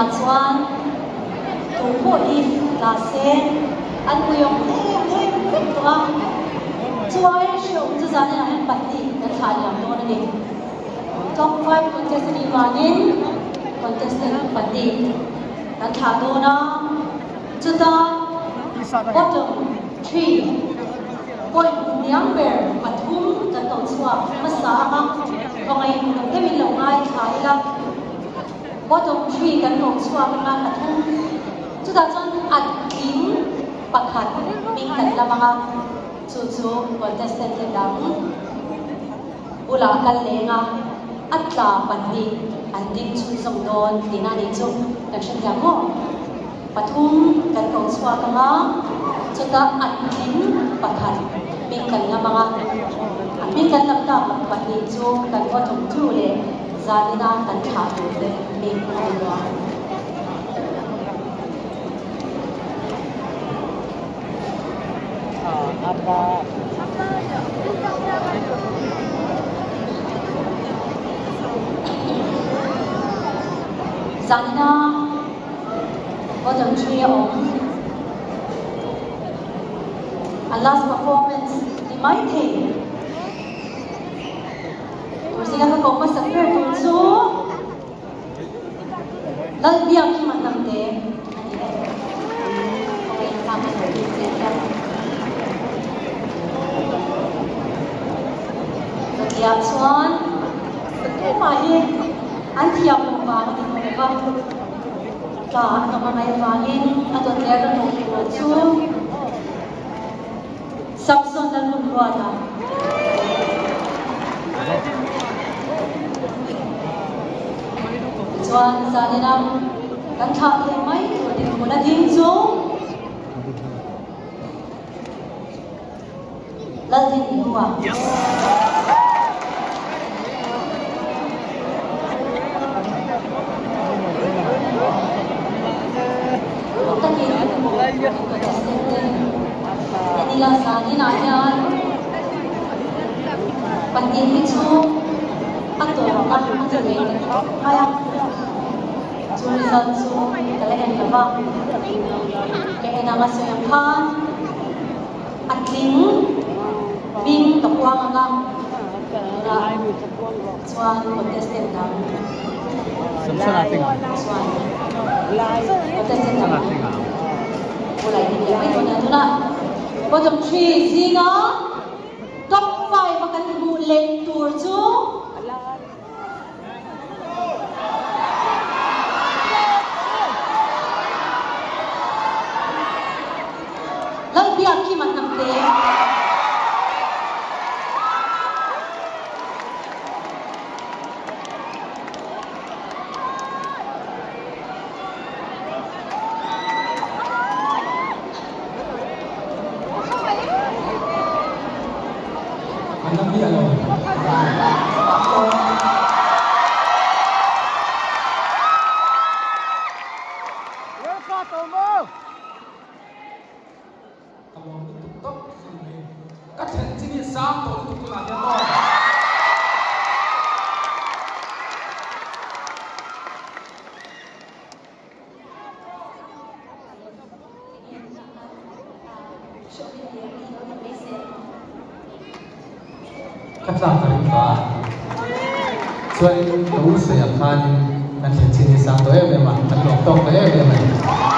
Tunah chuan tu pawh hi tla se an uiawm em em vek tawh a, chuai hrehawm chu zaninah hian pahnih kan thlah liam dawn a ni. Top 5 contest a nih vangin contestant pahnih kan thlah dawn a, chuta bottom 3 point hniam ber pathum kan lo chhuak hmasa ang a, khawngaih lo deuhin lo ngaithla ila. Bottom 3 kan lo chhuak ang a, pathum chutah chuan a tling pakhat hming kan lam ang a, chu chu contestant te dang. Bulah kal leng a, a tla pahnih an ding chhunzawm dawn tihna a nih chu kan hrethiam maw? Pathum kan ko chhuak ang a, chutah a tling pakhat hming kan lam ang a, a hming kan lam tak pahnih chu kan bottom two leh zanina kan thlah tur te hming a ni bawk ang. Zanina bottom 3 a awm. A last performance ni mai thei. Tur zinga ka koh hmasak ber tur chu Lalbiakkima Hnamte a ni e. Kawng inkhak a lo lut che hian. Chutiah chuan tumah hi an thiam loh vang a ni lo va, tla an awm a ngaih avangin a dawt leh a rawh tur chu Samson Lalhunruata. Tichuan zanina kan thlah thei mai tur dinhmun a ding chu Laldinhlua. Uluk takin contestant te Enila zaninah hian pahnih hi chu a tawp a a ti ngei ta khawp mai a, chu result chu ka la en lo va, ka en ang a sawi ang khan a tling hming ka puang ang a, tunah chuan contestant dang chuan contestant dang bulai ni leh mai dawn a, tunah bottom 3 zinga top 5 a kan hmuh leh tur chu Lalbiakkima Hnamte. An la miah lo. Ka lawm lutuk tawp zui mai. Ka thlen chin hi sang tawh lutuk tunah hian maw. Ka tlak ka ring ta a, chuanin ka u sawi ang khanin kan thlen chin hi sang tawh em em a, kan lawm tawk tawh em em a ni.